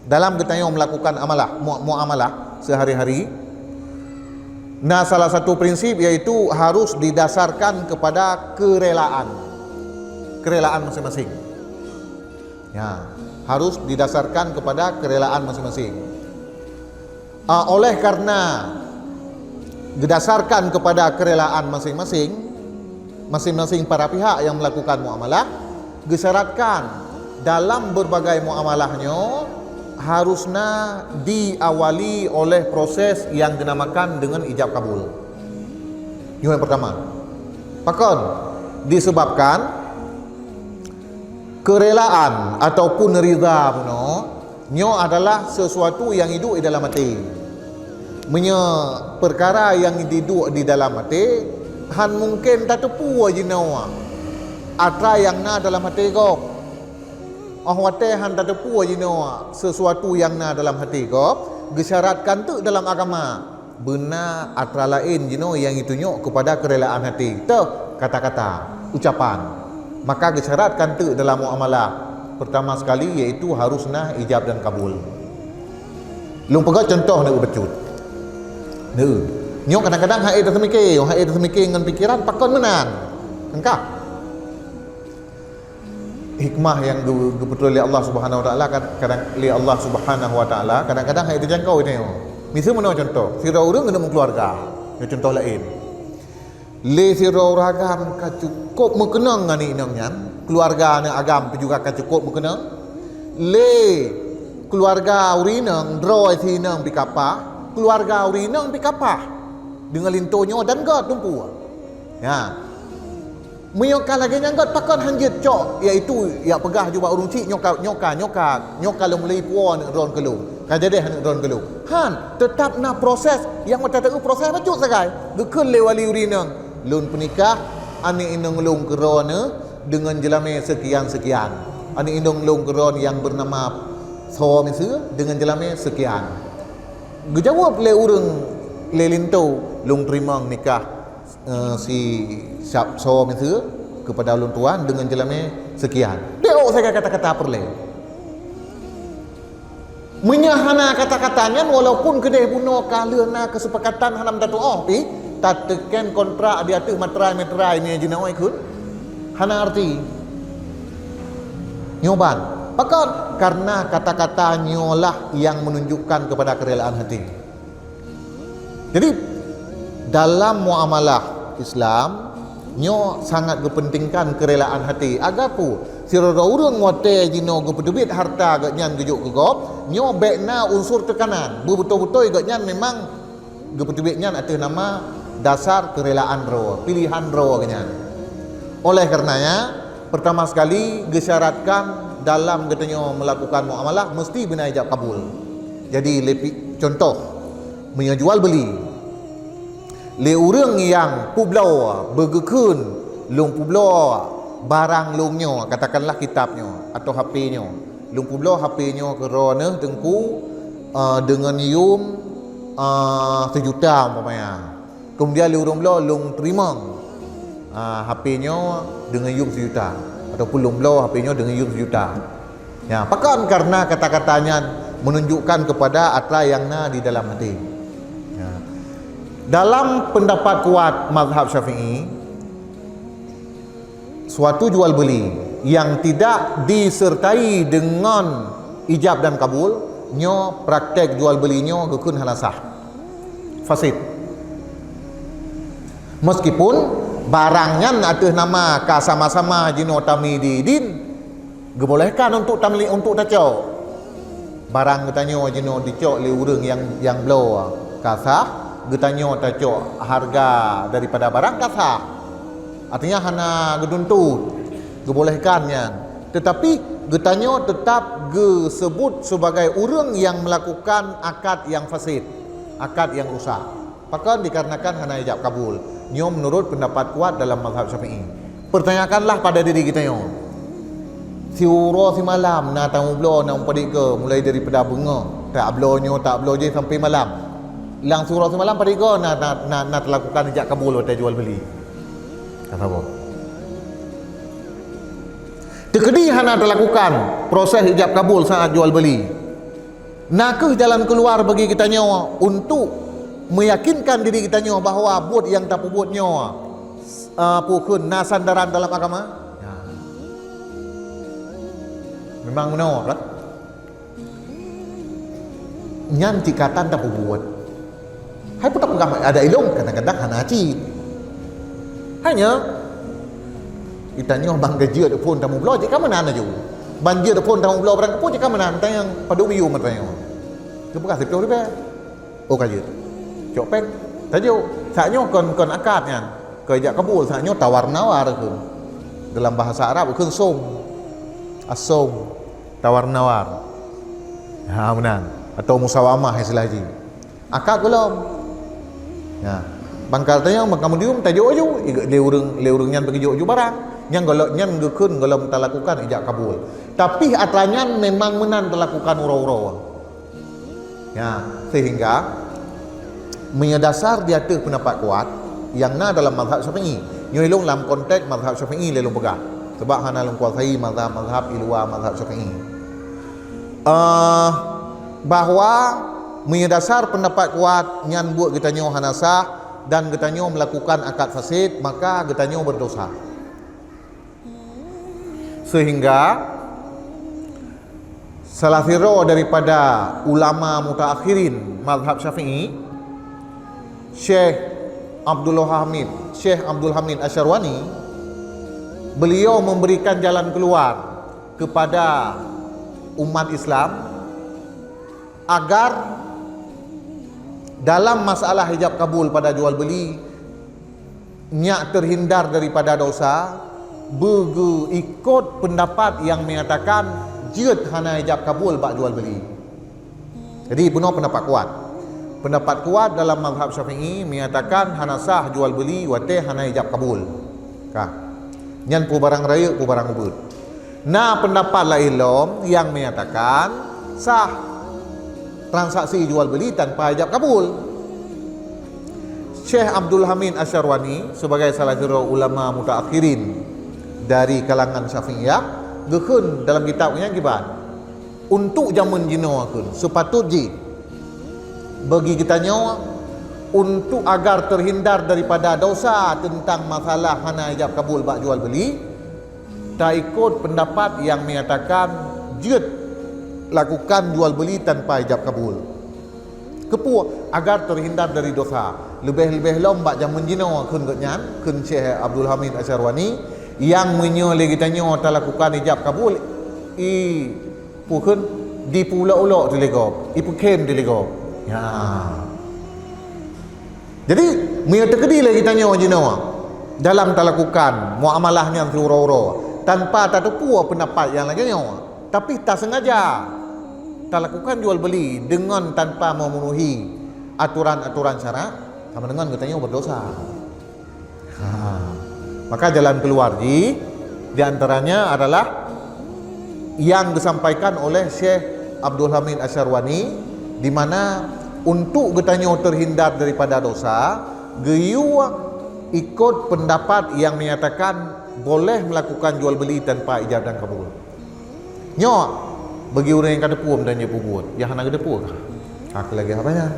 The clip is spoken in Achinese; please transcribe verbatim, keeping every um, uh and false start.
Dalam geutanyoe melakukan amalah, mu-, muamalah sehari-hari, na salah satu prinsip, yaitu harus didasarkan kepada kerelaan. Kerelaan masing-masing. Ya, harus didasarkan kepada kerelaan masing-masing. Ah, oleh karena didasarkan kepada kerelaan masing-masing, masing-masing para pihak yang melakukan muamalah, gesyaratkan dalam berbagai muamalah nyoe harusnya diawali oleh proses yang dinamakan dengan ijab kabul. Nyoe yang pertama. Pakon? Disebabkan kerelaan ataupun ridha bunoe, nyoe adalah sesuatu yang iduek di dalam até. Meunyoe peukara nyang iduek di dalam até, han mungken tateupeue jinoe atra nyang na dalam até gob. Óh watée han tateupeue jinoe sesuatu nyang na dalam até gob, geusyaratkan teuk dalam agama. Beuna atra laén jinoe nyang jitunyok keupada keurelaan até. Toh, kata-kata, ucapan. Maka geusyaratkan teuk dalam muamalah. Pertama sekali, yaitu harus na ijab dan kabul. Lôn peugah contoh neuh bacut. Neuh. Nyoe kadang-kadang hai taseumiké, hai taseumiké ngon pikiran pakon meunan. Engkah. Hikmah yang geu-, geupeutreun lé Allah Subhanahu Wa Taala, kad-, kadang lé Allah Subhanahu Wa Taala, kadang-kadang hana teujangkau tanyoe. Miseue meunoe contoh, sidroe ureuëng keuneuk meukeuluwarga. Nyoe contoh laén. Lé sidroe ureuëng agam ka cukup meukeunong ngon inong nyan, keuluwarga aneuëk agam pih juga ka cukup meukeunong. Lé keuluwarga ureuëng inong, droe si inong pih kapah, keuluwarga ureuëng inong pih kapah. Deungon linto nyoe dan göt tumpue. Ya. Meunyoe ka lagée nyan göt pakon han jeuet cok, yaitu jak peugah jubak ureuëng chik nyoe ka, nyoe ka, nyoe ka, nyoe ka lôn mulai puwoe aneuëk droen keu lôn, ka jadeh aneuëk droen keu lôn. Han, teutap na proses nyang meutateueu proses bacut sagai. Geukheun lé wali ureuëng inong, lôn peunikah aneuëk inong lôn keudroe neuh deungon jeulamé seukian-seukian. Aneuëk inong lôn keudroe nyang beunama soe miseue deungon jeulamé seukian. Geujaweueb lé ureuëng lé linto, lôn teurimong nikah eh, si sab soe miseue keupada ulôn tuan deungon jeulamé seukian. Teuok sagai kata-kata peureulée. Meunyoe hana kata-kata nyan, walaupun keudeh bunoe ka lheueh na keusepakatan hana meutatuoh pih, tateuken kontrak di ateueh matrai-matrai mie jinoe kheun, hana arti. Nyoe ban. Pakon? Karena kata-kata nyoe lah nyang menunjukkan kepada kerelaan hati. Jadi, dalam muamalah Islam, nyoe sangat geupentingkan kerelaan hati. Agapu, sidroe ureuëng watée jinoe geupeuteubiet harta geuhnyan geujok keu gob, nyoe bék na unsur teukanan. Beubeutôi-beutôi geuhnyan memang geupeuteubiet nyan ateueh nama dasar kerelaan droe, pilihan droe geuhnyan. Oleh karenanya, pertama sekali geusyaratkan dalam geutanyoe melakukan muamalah mesti beuna ijab kabul. Jadi, lepi-, contoh, meunyoe jual beuli, lé ureuëng nyang peubloe beugeukheun, "Lôn peubloe barang lôn nyoe," katakanlah kitab nyoe atau H P nyoe, "Lôn peubloe H P nyoe keudroe neuh Teungku, eh, deungon yum, eh, seujuta umpamanya." Kemudian lé ureuëng bloe, "Lôn teurimong, ah, H P nyoe deungon yum seujuta," ataupun, "Lôn bloe H P nyoe deungon yum seujuta." Ya, pakon? Karena kata-kata nyan menunjukkan kepada atra nyang na di dalam hati. Ya. Dalam pendapat kuat mazhab Syafi'i, suatu jual beli yang tidak disertai dengan ijab dan kabul, nyoe praktek jual beli nyoe geukheun hana sah. Fasid. Meskipun barang nyan ateueh nama ka sama-sama jinoe tamidi idin, geubolehkan untuk tamli-, untuk tacok. Barang geutanyoe jinoe dicok lé ureuëng nyang, nyang bloe ka sah, geutanyoe tacok harga daripada barang ka sah. Artinya hana geutuntut, geubolehkan nyan. Tetapi geutanyoe tetap geuseubut sebagai ureuëng nyang melakukan akad nyang fasid, akad nyang rusak. Pakon? Dikarenakan hana ijab kabul. Nyoe menurut pendapat kuat dalam mazhab Syafi'i. Pertanyakanlah pada diri geutanyoe. Siuroe simalam na tamubloe, na meupadit goe, mulai daripada beungoh, tak bloe nyoe, tak bloe jih sampai malam. Lam siuroe simalam padit goe na, na, na, na teulakukan ijab kabul watée jual beli. Ka saboh. Teukeudi hana teulakukan proses ijab kabul saat jual beli. Na kheueh jalan keuluar bagi geutanyoe untuk meuyakinkan diri geutanyoe bahwa buet nyang tapeubuet nyoe, eh, peue kheun na sandaran dalam agama? Ya. Memang meunoe kan? Nyan cit ka tan tapeubuet. Hai peue tapeugah adak ilong, kadang-kadang hana cit. Hanya geutanyoe ban geujeuet phon tamubloe cit ka meunan laju. Ban jeuet phon tamubloe barang keupeue cit ka meunan, tanyong padum yum tanyong. Geupeugah siplôh ribèe. Oh, ka jeuet. Cok péng. Tajok. Saat nyoe kon, kon akad nyan. Kon ijab kabul, saat nyoe tawar-nawar kheun. Dalam bahasa Arab kheun som. As-som. Tawar-nawar. Ha, meunan. Atau musawamah istilah jih. Akad gohlom. Ya. Ban ka tanyong, ban ka meudium, tajok aju. Lé ureueng, lé ureueng nyan beugeujok aju barang. Nyan gohlom, nyan geukheun gohlom talakukan ijab kabul. Tapi atra nyan memang meunan talakukan uroe-uroe. Ya, sehingga meunyoe dasar di ateueh peundapat kuat nyang na dalam mazhab Syafi'i. Nyoe ilong lam konteks mazhab Syafi'i lé lôn peugah. Sebab hana lôn kuasai mazhab-mazhab di luwa mazhab Syafi'i. Eh, bahwa meunyoe dasar peundapat kuat nyan buet geutanyoe hana sah dan geutanyoe melakukan akad fasid, maka geutanyoe berdosa. Sehingga salah sidroe daripada ulama mutaakhirin mazhab Syafi'i, Syekh Abdul Hamid, Syekh Abdul Hamid Asyarwani, beliau memberikan jalan keluar kepada umat Islam agar dalam masalah ijab kabul pada jual beli nyak terhindar daripada dosa, beugeu ikot pendapat nyang menyatakan jeuet hana ijab kabul bak jual beli. Jadi, bunoe pendapat kuat. Pendapat kuat dalam mazhab Syafi'i menyatakan hana sah jual beli watée hana ijab kabul. Ka. Nyan peue barang rayeuk, peue barang ubeut. Na pendapat laén lom nyang menyatakan sah transaksi jual beli tanpa ijab kabul. Syekh Abdul Hamid Asyarwani sebagai salah sidroe ulama mutaakhirin dari kalangan Syafi'iyah geukheun dalam kitab nyan kiban, untuk jameun jinoe kheun, seupatôt jih bagi geutanyoe untuk agar terhindar daripada dosa teuntang masalah hana ijab kabul bak jual beli, taikot pendapat nyang menyatakan jeuet lakukan jual beli tanpa ijab kabul. Keupeue? Agar terhindar dari dosa. Leubeh-leubeh lom bak jameun jinoe kheun geuhnyan, kheun Syekh Abdul Hamid Asyarwani, nyang meunyoe lé geutanyoe talakukan ijab kabul, i peue kheun, dipeulok-ulok teuh lé gob, ipeukhem teuh lé gob. Ya. Jadi, meunyoe teukeudi lé geutanyoe jinoe dalam talakukan muamalah nyan siuroe-uroe tanpa tateupeue pendapat nyang lagée nyoe, tapi tasengaja talakukan jual beli deungon tanpa memenuhi aturan-aturan syarak, sama deungon geutanyoe berdosa. Ha. Maka jalan keluar jih di antaranya adalah yang disampaikan oleh Syekh Abdul Hamid Asyarwani, di mana untuk geutanyoe terhindar daripada dosa, geuyue ikot pendapat yang menyatakan boleh melakukan jual beli tanpa ijab dan kabul. Nyoe bagi ureuëng nyang ka teupeue dan jipeubuet, nyang hana geuteupeue kah? Aku lagi apa nyan?